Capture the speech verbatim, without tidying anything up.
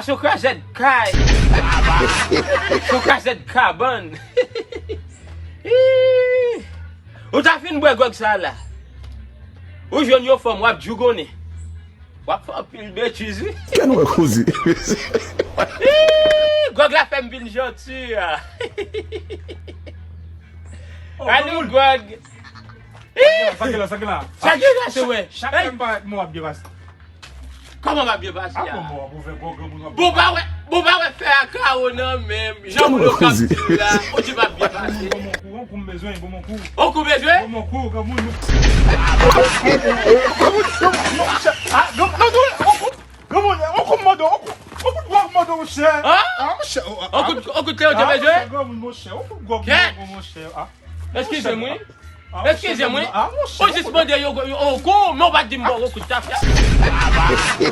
Sou krazèt kay. Sou krazèt kabann. Ih! Ou ta fin bwè gwòg sa la. Ou jwenn yon fanm, w ap djougonnen. W ap fè anpil betiz, wi. Kè nou wè koze. Ih! Gwòg la fè m vin janti a. Alou, gwòg. Ih! Sa gen la, sa gen la. Sa gen la, se wè. Chak lè m parèt, mwen w ap byen pase. Kòman m ap byen pase a? Bon, bon, w ap ouvè gwo granmoun w ap. Bon, pa wè, bon, pa wè fè a kawo nan menm. Jan moun yo k ap di la, ou di m ap byen pase. Bon, bon, kou, bon, kou m bezwen, bon, bon, kou. Bon, kou bezwen? Bon, bon, kou, granmoun. Ah, non, non, non, on kou, granmoun, on kou m mande, on kou, on kou gwòg m mande, monchè. Ah, monchè, oh, ah, on kou, on kou Cléo te bezwen? Monchè, granmoun, monchè, on kou gwòg m mande, monchè, ah. Eskize m, wi. Eskize m, wi. Ou jis mande yo, yo, yo, kou, men w pa t di m bon, kou tafya.